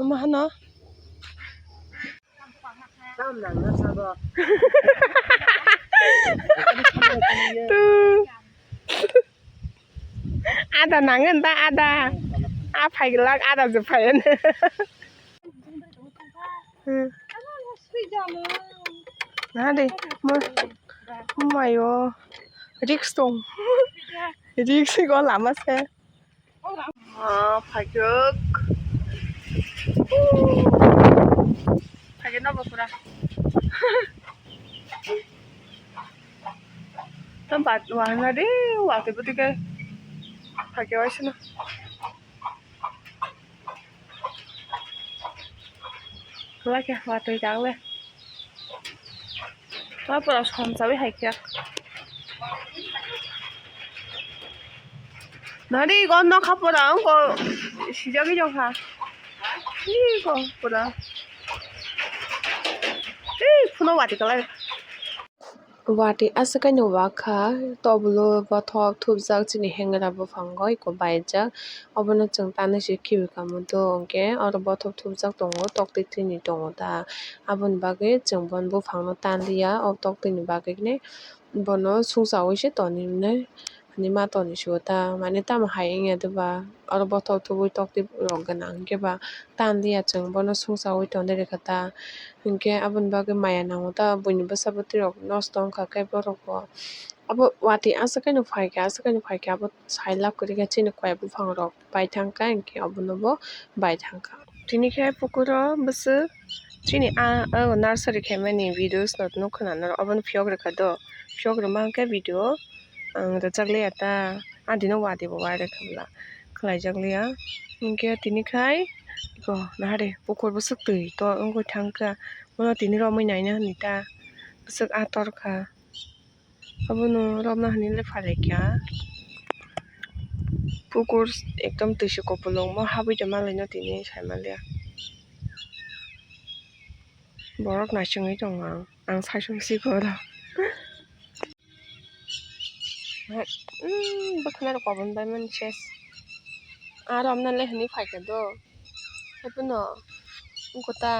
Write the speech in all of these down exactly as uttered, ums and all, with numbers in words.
Tamo hano. Ada nangen da ada. A phai glak ada je phai. Hmm. Na de, mo, mayo, risk tong. Risk go lama se. Ah, phaikuk. Phaikuk na bokura. Tam bat wahana de, wate budi ke. Phaikuk aisana. Lake watwi jak le. Ma pura som chawi hai khe. Nari go nokha pura wngko sijagwi jokha. Ih go pura. Ih phuno watwi kalai. Watwi aswk kaino wakha, tobulo bothop thupjak chini hengra buphango eko baijak. Obono chwng tanwi se khibi kha muitu, hwnkhe oro bothop thupjak tongo, toktwi twini tongo ta. Aboni bagwi chwng bono buphangno tanliya, o toktwini bagwi hwnwi bono sungchawi se tonwi hwnwi. Hinwi ma toni sio ta, mane tamo hai wngya de ba, oro bothop thubui toktwi rok gwnang hwnkhe ba tanliya chwng bono sungchawi tongwi rwkha ta, hwnkhe aboni bagwi maya nango ta, buini bwsa bwtwi rok nosto wngkha khe borok bo. Abo watwi aswk khe no phaikha, aswk khe no phaikha, abo sai lab kwrwi khe chini koi buphang rok pai thangkha, hwnkhe obono bo bai thangkha. Tini khe pukur o bwswk chini a, o nursery khaimani videos no nukha na norok, obono phiyok rwkha do, phiyok rwma hwnkhe video ang rwchak liya ta, adino watwi bo wai rwkha bwla, khlai jak liya. Hwnkhe tini khai iko nahari pukur bwswk twi to wngwi thangkha, bono tini romwi naina hwnwi ta bwswk a torkha. Abono romna hwnwi le phalai kha. Pukur ekdom twi se kupulung, mo habwi tongma laino tini sai manliya. Borok naisingwi tongo ang, ang saichung si koro. Umm, bwkhwnai rok kobon bai mani ses. Aro amna le hwnwi phaikha do. Haiphano wngkha ta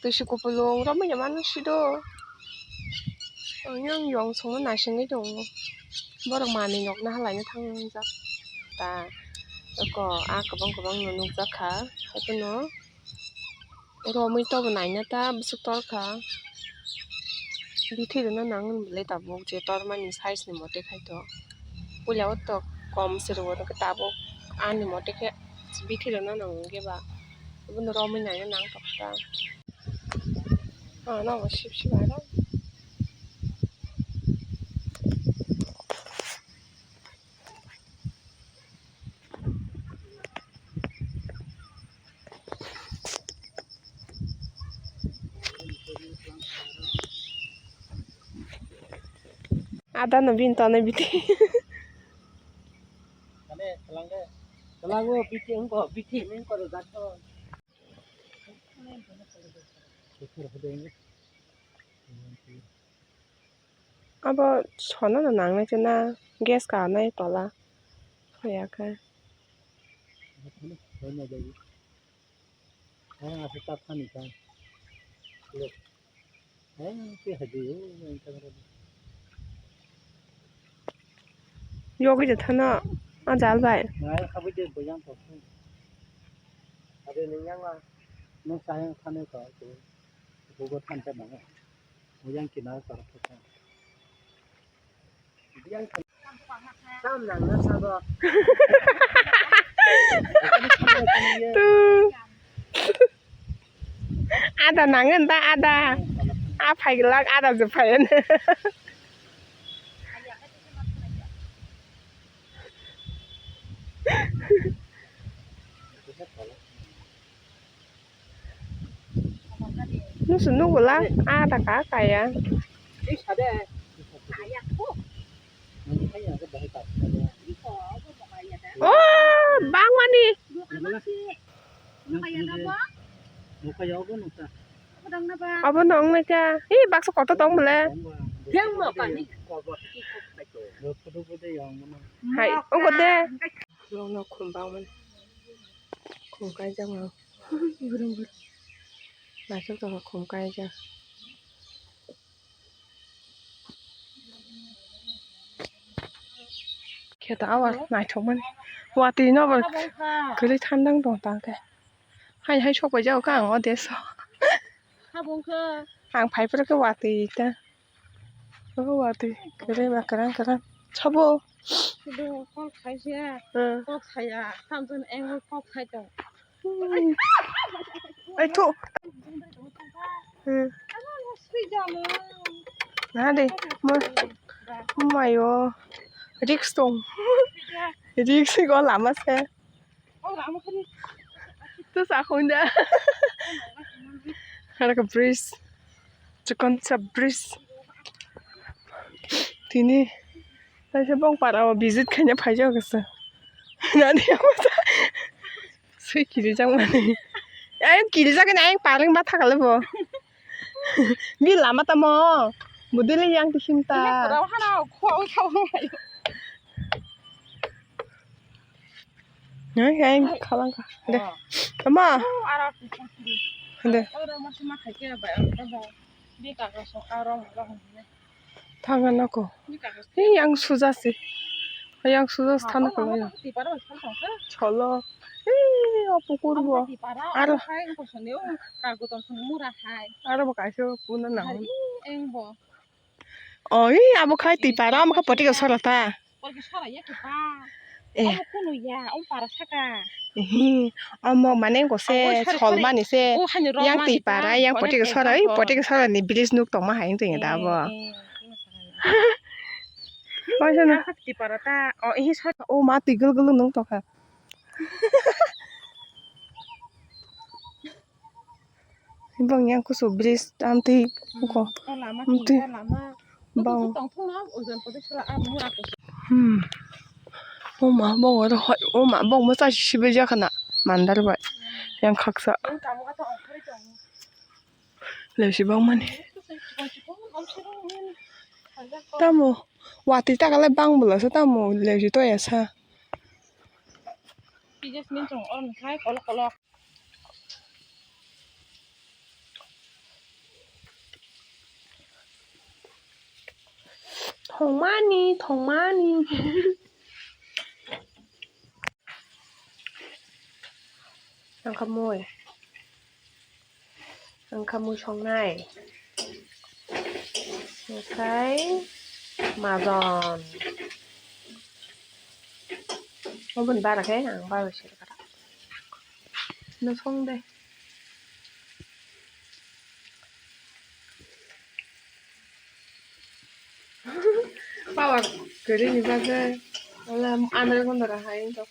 twi se kupulung romwi ya mano si do. Ang yang yong songno naisingwi tongo. Borok manwi nok nahalaina thangjak ta. Eko a kwbang kwbang no nukjak kha. Haiphano romwi tobo naina ta bwswk torkha. Bithi rwna nang hwn bwlai tabuk je tormani size ni mote khai to. Puila o tok kom se rwo, hwnkhe tabuk ani mote khe bithi rwna nang hwnkhe ba. Obono romwi naina nang toksa. Ah, nogo sip sip aro. Ada no bin tane biti. Kane, kalang de. Kalang o biti engko, biti engko do gato. Abo sono no nangnai se na gas ka nai tola hoya khe. Yogwi de thano a jal bai. Nung sayang thani ko, bugo than te nango. Yang kina ko. Tam nang na sabo. Tu. Ada nangen da ada. A phai glak ada je phai. Nusu nugo la, a taka kaya. Oh, bangmani. Obo no wngnai kha. Ih, baksa kotor tong bole. Hai, ungko de. Khum bangmani. Khum kaijak no. Burung burung. Naisuk tongkha khum kaijak. Khe ta awa naithokmani. Watwi no bo kwrwi thandang tong tang khe. Hai hai sok pai jak kha ang o deso. Habung khe. Ang phai phuru khe watwi ta. O watwi kwrwi ba kwran kwran. Sabo. Kok khaisa. Hmm. Kok saya. Tamjani angle kok khai tong. Hmm. Ai thu. Hmm. Na de. Mo. Mayo. Risk tong. Risk go lama se. Tu sa khunda. Ada ke bridge. Chikon sa bridge. Tini. Taisa bong para o visit khaina phaijak kasa. Nani ama sa. Sui kirijak mani. Ayang kirijak ni ayang paling matha kala bo. Bi lama tamo. Budile yang tisim ta. Nai, nai, khalang kha. De. Tama. De. Thangna nako. Ei, yang suja si. Yang suja si thangna ko. Cholo. Ei, o pukur bo. Aro. Aro bo kaisa puna nang. Oi, abo khai twi para, amo khe poti kosora ta. Poti kosora ya khe pa. Eh. Amo kunu ya, om para saka. Ehe, amo mane ko se sol mani se. Yang twi para, yang poti kosora, oi, poti kosora ni bridge nuk tongma hai twi da abo. Oi, sana. Twi para ta. O, ehe sor. O, ma twi gul gul nuk tongkha. Bang yang kusu bridge amtwi ko. Amtwi bang. Hmm. Oma bang oro hoi oma bang mo sa sibe jakana mandar bai. Yang khaksa. Lesi bang mani. Tamo watwi takale bang bwlasa tamo lesi toya sa. Kolok kolok. Thongmani, thongmani. Ang kha mui. Ang kha mui songnai. Okhai majon. Oboni bara khe ang bara se kara. No song de. Power kwrwi ni bagwi wala andar gondor hai wngkha.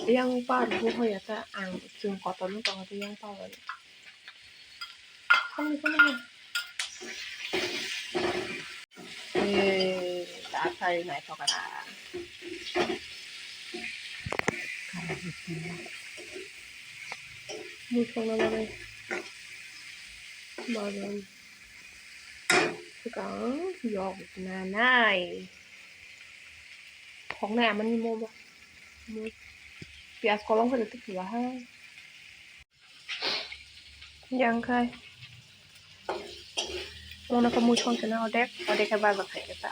Yang power bo hoya ta ang chwng kotor no tongo yang power. Ee, ta sai naithok kha. Muthungna bagwi. Bagwi. Swkang yok nanai. Thoknai amani momo. Piyaj kolom khe twi pila hai. Yang khai. Mono khe mui song sina odek, odek khe baja khai khe ta.